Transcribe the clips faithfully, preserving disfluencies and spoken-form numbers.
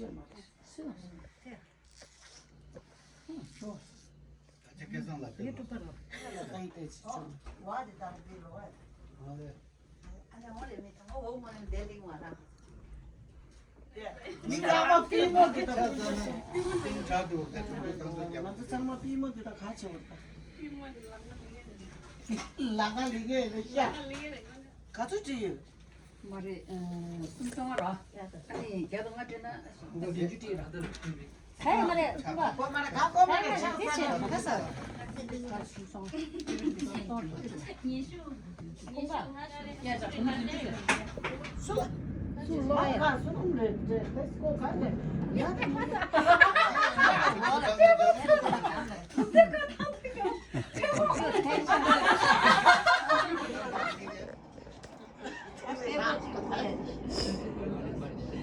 ཅེས་མ་རེད། སུས་ལ་སོང་། དེ་ཤོ། ད་ཆ་སྐལ་བཟང་ལགས་ཡེ་ཕེབས་ཏུ་པ་རོ། ལ་ཁ་ཡི་ཏེ་ཅི་ཆོ། ཝ་དེ་ད་རུ་བི་རོ་ཝ། ཨ་ལེ། ཨ་ལེ་ཧོ་ལེ་མི་ཐང་ཧོ་མོ་ནི་དེ་ལིང་བ་ར། མི་ཚང་མ་པུས་མོ་དེ་དག་ག་ཚོད་ན། ང་ཚོ་ཚང་མ་པུས་མོ་དེ་དག་ག་ཆེ་བ་དང་། ལག་ལི་གེ་རེ་ཤ། ག་ཚོད་བྲིས་ཡོད། མ་རེད། སུམ་སྟོང་ར། ཨ་ནི་བརྒྱ་དང་ལྔ་སྤྲད་ན་བདུན་ཅུ་བྲིས་ར། ཧེ་མ་རེད་ཁོང་པ། ཁོ་མ་རེད་ག་ཁོ་མ་རེད་ཆགས་ས་དེ་ཆེ་མ་ག་ས། ཉི་ཤུ། ཉི་ཤུ་ལྔ་ཤོས། སུ་ལ། སུ་ལ་ཡ། ཁ་སུ་ལ་རེད་རེད་ལེས་ཀོ་ག་ནས། ཡ་ད་ཁ་ད།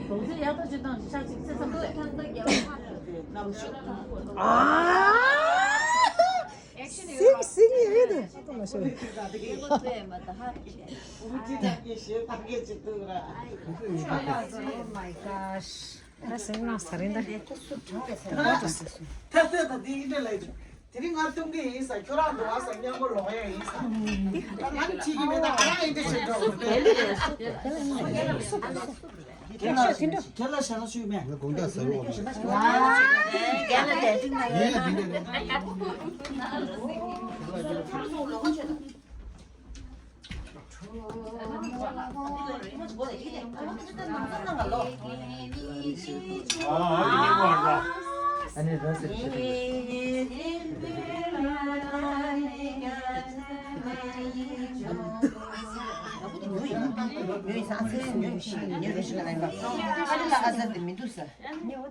གོང་ཚད་ཡག་ཐག་ཆོད་བཏང་ཤག་ཅིག་ཚེ་བསམ་ཚེ། ཨ། སིང་སིང་ཡེ་དེ་ས་ཏོ་མ་ཤོད། Oh my gosh. ད་སེམས་ནང་ས་རིང་ད། ད་ད་ད་དེ་ཡིན་འདྲ་ལས་ཀྱི། དེ་རིང་ང་ཐུག་གི་ཡིན་ས། ཁྱོད་རང་འགྲོ་བ་ས་མཉམ་པོ་ལོག་ཡ་ཡིན་ས། ད་ང་ནི་ཁྲིད་ཀྱི་མེད། ད་ང་རང་ཡིན་འདྲ་བྱེད་འགྲོ། དེ་ལ་དེ་ལ་ཞེ་དྲག་ཞུས་མེད། ང་དགོང་དག་ཟ་རོགས་མ། རྒན་ལགས་དེ་འདྲ་ཡིན་འདྲ་རེད།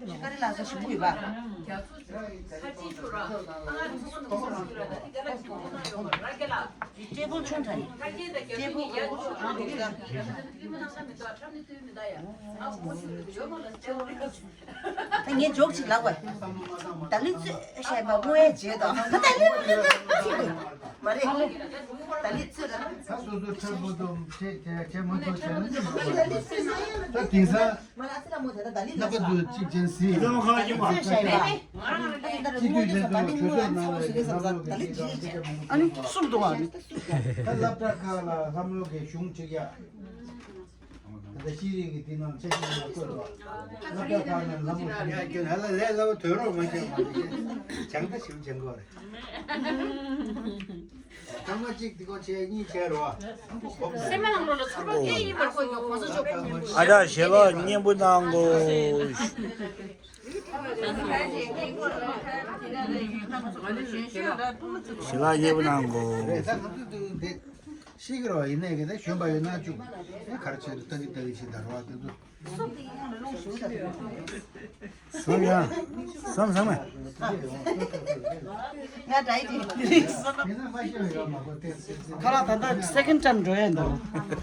ཀ་རི་ལ་ས་ཞིམ་པོ་ཡོད་པ། ཏྲེ་པོ་ཆུང་དྲགས་ནས། ཏྲེ་པོ་ད་ངས་ཇོག་ཅིག་ལབ་པ། ད་ལི་ཚོས་བཤད་པ་དངོས་ཡ་བརྗེད་དོ། ད་ལི་ལི་ལི་ལི། པ་རེད། ད་ལི་ཚུ་ར། ད་སོ་སོ་ཁྲ་པོ་དོ་ཆེ་ཆེ་ཆེ་མ་ཐོ་ཆེ་ན་ཅི་མ་གོ་རེད། ད་དེང་སང་མ་ལ་ཚི་ལ་མོ་དེ་ད་ད་ལི་ལ་ན་པ་དུ་ཅིག་ཅན་སི། ད་ལི་ཚི་ཤ་ཡ་ཅི་དུས་ལེན་དུ་གྲོས་ཚོགས་ནང་ལ་ཡི་ལྷམ་ལོག་གི་ཅིག་ད་ཅི་ཅི་མ་ཨ་ནི་གསུམ་དུ་བ་རེད། ད་སློབ་གྲྭ་ཁག་ལ་ལྷམ་ལོག་གི་གཞུང་ཅིག་ཡ། ད་ལྟ་ཤེས་རིག་གི་དེ་ནང་ཆ་ཤས་ལ་བཀོད་རོགས། སློབ་གྲྭ་ཁག་ནས་ལམ་ལུགས་ཡ་ཁྱོད་ཧ་ལ་ལས་སླ་བོ་དོན་རོགས་མ་བྱས་མ་བྱས་སྦྱང་ད་ཞིམ་སྦྱང་དགོས་རེད། ཚང་མ་གཅིག་དེ་གོ་བྱས་གཉིས་བྱས་རོགས། སེམས་ནང་ལོགས་ལ་ཚོར་བ་སྐྱེ་ཡིན་པར་ཁོ་ཡོད་གོང་ས་མཆོག་གོང་ཨ་ཅག་ཞལ་ལག་མཉེས་པོ་གནང་གོ། ཞལ་ལག་མཉེས་པོ་གནང་གོ། རེད་ད་ང་ཚོ་དེ། ཤེས་ཀྱི་རེད་བ། ཡིན་ནའི་གི་དེ་གཞོན་པ་ཡོད་ན་བཅུག་ཨེ་ག་རེ་བྱས་ཏེ་ལྟ་གི་ལྟ་གི་ཞིག་ད་རེད་བ། དེ་ཚོ་སོམ་ཡ། སོམ་སོམ་མེ། ང་ད་ཡི་དེ་ཡིན་ན་མ་ཤེས་ཡོད་མ་གོ་དེ་ཁ་ལག་ད་ལྟ་སེ་ཀེན་ཌི་ཊའིམ་འགྲོ་ཡ་འདུག་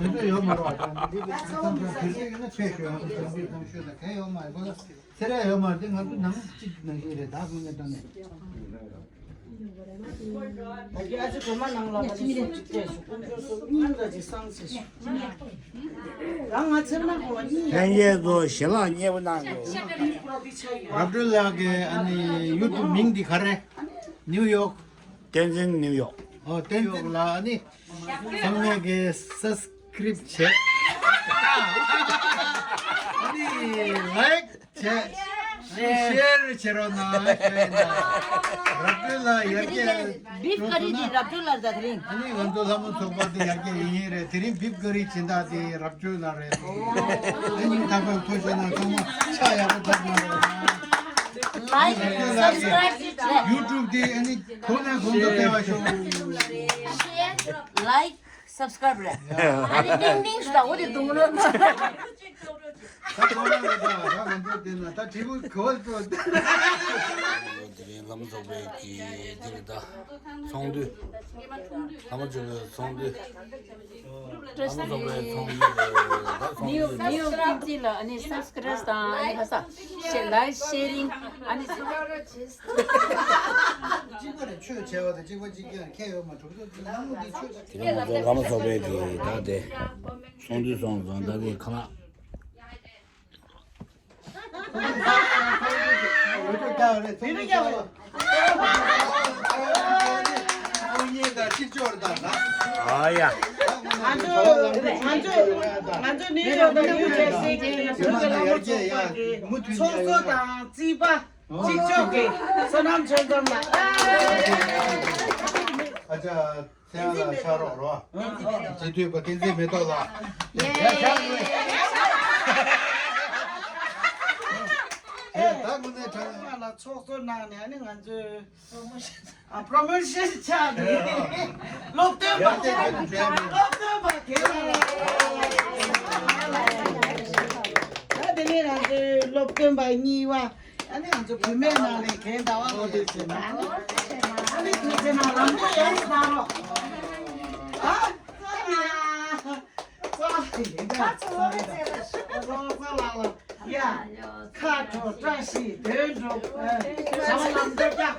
དེ་ཚོ་ཡོད་མ་རེད་བ། དེ་ཚོ་ཡིན་ན་ཆེ་ཤོས་ཡང་དེ་ཚོ་ཡོད་མ་རེད་གོ། ཚེ་རབས་ཡོད་མ་རེད། ང་ཚོ་ནང་གཅིག་ནང་བཞིན་རེད། ད་དངོས་གནས་དྲང་གནས། ད་གི་ཨ་ཅེ་གོ་མ་ནང་ལ་ད་གི་སུ་གཅིག་སྤྲད་ཤོག་དཀོན་མཆོག་སུ་སྙིང་ལ་ཅིག་སང་ཟེར་ཤོག་རང་ང་ཚེ་ན་གོ་བ་གཉིས་ཡ། ལྷན་རྒྱས་ཚོ་ཞལ་ལག་མཉེས་པོ་གནང་རྒྱུ། རབ་སྒྲོལ་ལགས་ཀྱི་ཨ་ནི་ཡུ་ཊུབ་མིང་འདི་ག་རེ། ནིའུ་ཡོག་བསྟན་འཛིན་ནིའུ་ཡོག་ཨོ་བསྟན་འཛིན་ལགས་ཨ་ནི། ཚང་མས་ཀྱི་སབ་སི་ཀི་རབ་བྱས། ཨ་ནི་ལའིཀ་བྱས། ཨ་ནི་ཤེར་བྱེད་རོགས་གནང་ཞུ་ཡིན་ད། རབ་སྒྲོལ་ལགས་ཡར་རྒྱས་འགྲོ་ཐུབ་ན། བིབ་ཀ་རི་དེ་རབ་སྒྲོལ་ལགས་ད་དེ་རིང་། ཨ་ནི་ང་ཚོ་ལྷ་མོ་ཚོགས་པ་དེ་ཡར་རྒྱས་ཡིན་ཡིན་རེད། དེ་རིང་བིབ་ཀ་རི་སྦྱིན་བདག་དེ་རབ་སྒྲོལ་ལགས་རེད། ཨ་ནི་ད་བར་ཐུགས་རྗེ་གནང་། ཚང་མ་ཕྱག་ཡག་པོ་ཐོབ་གནང་རོགས་གནང་། ལའིཀ་སབ་སི་ཀི་རབ་ཡུ་ཊུབ་དེ་ཨ་ནི་གོང་ནས་གོང་དུ་སྤེལ་བ་ཤོག་ཤེར་ལའིཀ་སབ་སི་ཀི་རབ་རེད། ཨ་ནི་ཏིང་ཏིང་ཞིག་དང་འོ་དེ་རྡུང་རོགས་གནང་། ད་གོ་ན་ལ་ད་ང་ཚོ་དེ་ན་ད་དྲི་བ་གོ་བ་ཚོ། དེ་རིང་ལམ་རྫོགས་པའི་གི་དེ་རེད་ད། ཚོགས་འདུ། ལམ་རྫོགས་པའི་ཚོགས་འདུ། ལམ་རྫོགས་པའི་ཚོགས་འདུ་རེད་ད། ཚོགས་མིའུ་འདུ་མིའུ་ཏིང་ཏིང་ལ་ཨ་ནི་སབ་སི་ཀི་རབ་དང་ཨ་ནི་ཁ་ས་ཤེར་ལའིཀ་ཤེར་རིང་ཨ་ནི་ཚང་མ་རོགས་བྱེད། གཅིག་པ་རེད། ཆོས་བྱས་པ་དང་གཅིག་པ་གཅིག་རྐྱང་ཁྱད་ཡོད་མ་གྲུབ་ཚོད་ནང་མི་འདི་ཆོས། དེ་རིང་ང་ཚོ་བླ་མ་ཚོགས་པའི་གི་ད་དེ་ཚོགས་འདུ་སོང་ཙང་ད་དེ་ཁ་ལག་འོ་ཡ། ང་ཚོ་ང་ཚོ་ང་ཚོ་ནིའུ་ཡོག་དང་ནིའུ་ཇར་སི་གི་བོད་ཀྱི་བླ་མ་ཚོགས་པ་གི་ཚོགས་གཙོ་དང་རྩིས་པ། གཅིག་ལྕོགས་ཀྱི་བསོད་ནམས་ཆོས་འཛོམས་ལགས། ཨ་ཅག་ཚེ་དབང་ལགས་ཕྱག་རོགས་རོགས། སྤྱི་འཐུས་པ་བསྟན་འཛིན་མེ་ཏོག་ལགས། ཡ་ཡ་ཡ། ཨེ་ད་དངོས་གནས་དྲང་གནས་ལ་ཚོགས་གཙོ་གནང་ནས་ཨ་ནི་ང་ཚོའི་ཨ་པྲོ་མོ་ཤན་ཆགས་ནས་སློབ་སྟོན་པ་སློབ་སྟོན་པ་དེ་ལ་ད་དེ་ནས་ང་ཚོའི་སློབ་སྟོན་པ་གཉིས་པ། ཨ་ནི་ང་ཚོ་བུད་མེད་ནང་ནས་གན་ཟླ་བ་ལོ་དེ་ཚེ་ན་ཨ་ནི་ཨ་ནི་དེ་ཚེ་ན་ལམ་ལྷོང་ཡག་གནང་རོགས། ཨ་ཙི་ལ་ཙི་ལ་ཡ་ཁ་དྲོ་བཀྲ་ཤིས་དོན་འགྲུབ། བྱ་བ་ལམ་འགྲོ་རྒྱག་བྱ་བ་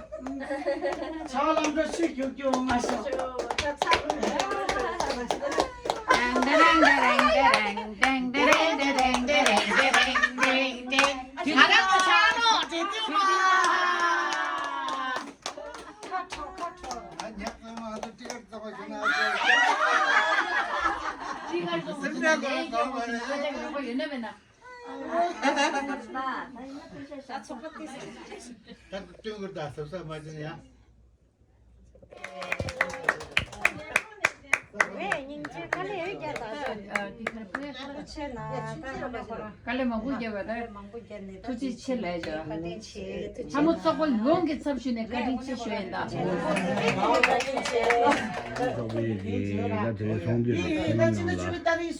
ལམ་འགྲོ་ཆུ་རྒྱུག་རྒྱུག་མ་ཤོག་ང་རང་གི་ཆ་ནོ་དེ་དུས་མ། ཁ་ཁྲོ་ཁ་ཁྲོ། ཨ་ཉག་ཚང་མ་ཨ་ཚོ་ཏི་ཀར་ཚང་མ་ཨ་ཅག་ཡོད་པ་ཡོད་ན་མེད་ན། ད་ཚོགས་པ་ཏི་སེ། ད་སྟོན་དགོས་ད་ཟབ་ཟབ་མ་བྱུང་ཡ། ངས་སྙིང་རྗེ་དཀའ་ལས་ཡོད་རྒྱ་ད་ཨ་ཁུ་ཆེ་ན་ད་ཁ་ལས་མང་པོ་རྒྱབ་པ་ད་མང་པོ་རྒྱབ་ནས་ཐུགས་རྗེ་ཆེ་ལབ་ཡ། བཀའ་དྲིན་ཆེ། ཐུགས་རྗེ་ཆེ། ལྷ་མོ་ཚོགས་པ་ཡོངས་ཀྱི་ཚབ་ཞུས་ནས་བཀའ་དྲིན་ཆེ་ཞུ་ཡིན་ད། བཀའ་དྲིན་ཆེ། ཚོགས་པའི་གི་ད་དེ་རིང་ཚོགས་འདུ་ཡིན་ད་ཕྱི་ནང་ལ། ད་རིང་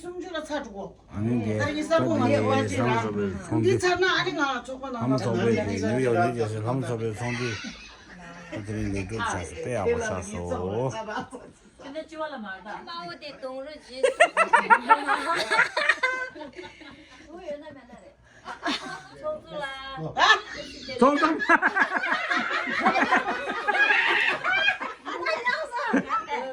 གསར་པོ་མ་རེད་བ་ཅི་ར། འདི་ཚར་ན་ཨ་ནི་ང་ཚོགས་པ་ནང་ལ་ཚོགས་པའི་ཚོགས་འདུ་ད་དེ་རིང་ལས་གྲུབ་ཆགས་སོ། དཔེ་ཡག་པོ་ཆགས་སོ། དེ་ནས་སྤྱི་བ་ལ་མ་ད། དམའ་བོ་དེ་གདོང་རུ་བརྗེས་སོང་། བུ་ཡོད་ན་མེད་ན་རེད། ཚོགས་གཙོ་ལ། ཚོགས་གཙོ། ཨ་ནི་རང་སོང་།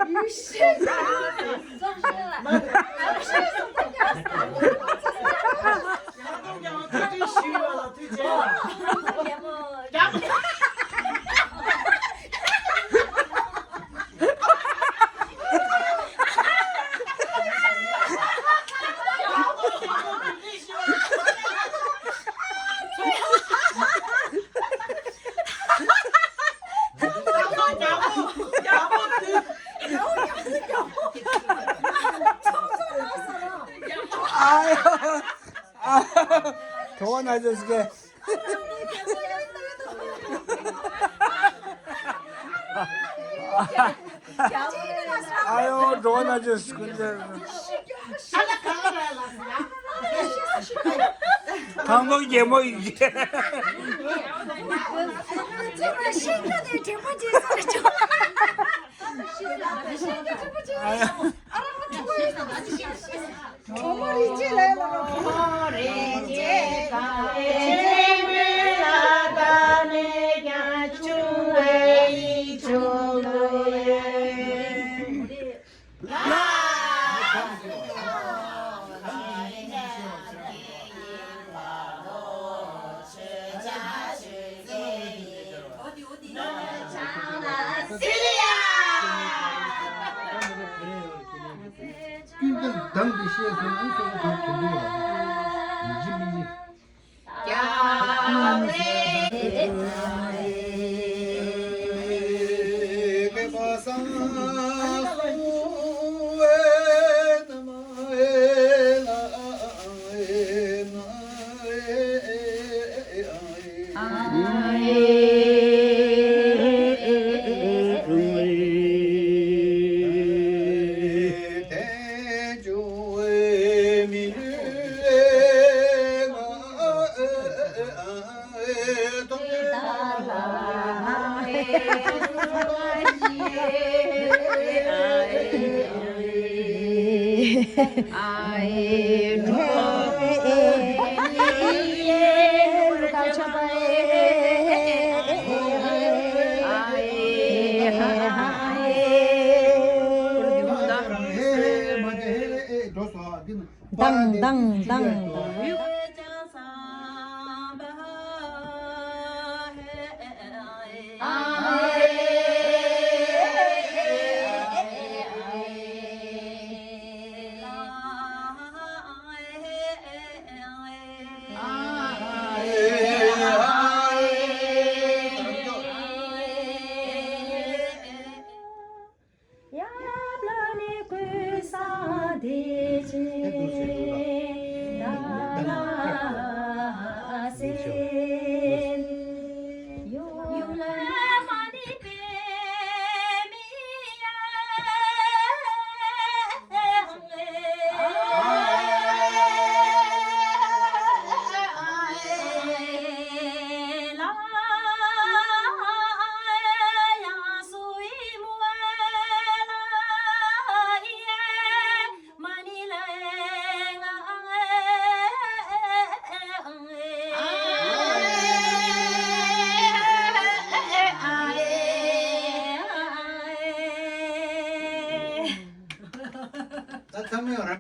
ཨ་ཡོ། ཨ། གྲོགས་ན་ཅོ་སི་ཀེ། ཨ་ཡོ། གྲོགས་ན་ཅོ་སི་ཀེ། ཁང་པ་རྒྱལ་མོ་ཡིན། ཨ་ཡོ། ཀུན་ཀྱང་གདངས་ཏེ་བཤད་སོང་ན་སོ་སོ་གང་དོན་དུ་ཡོད་རེད། ཡིན་གཅིག་མིན་གཅིག་དང་དང་དང་།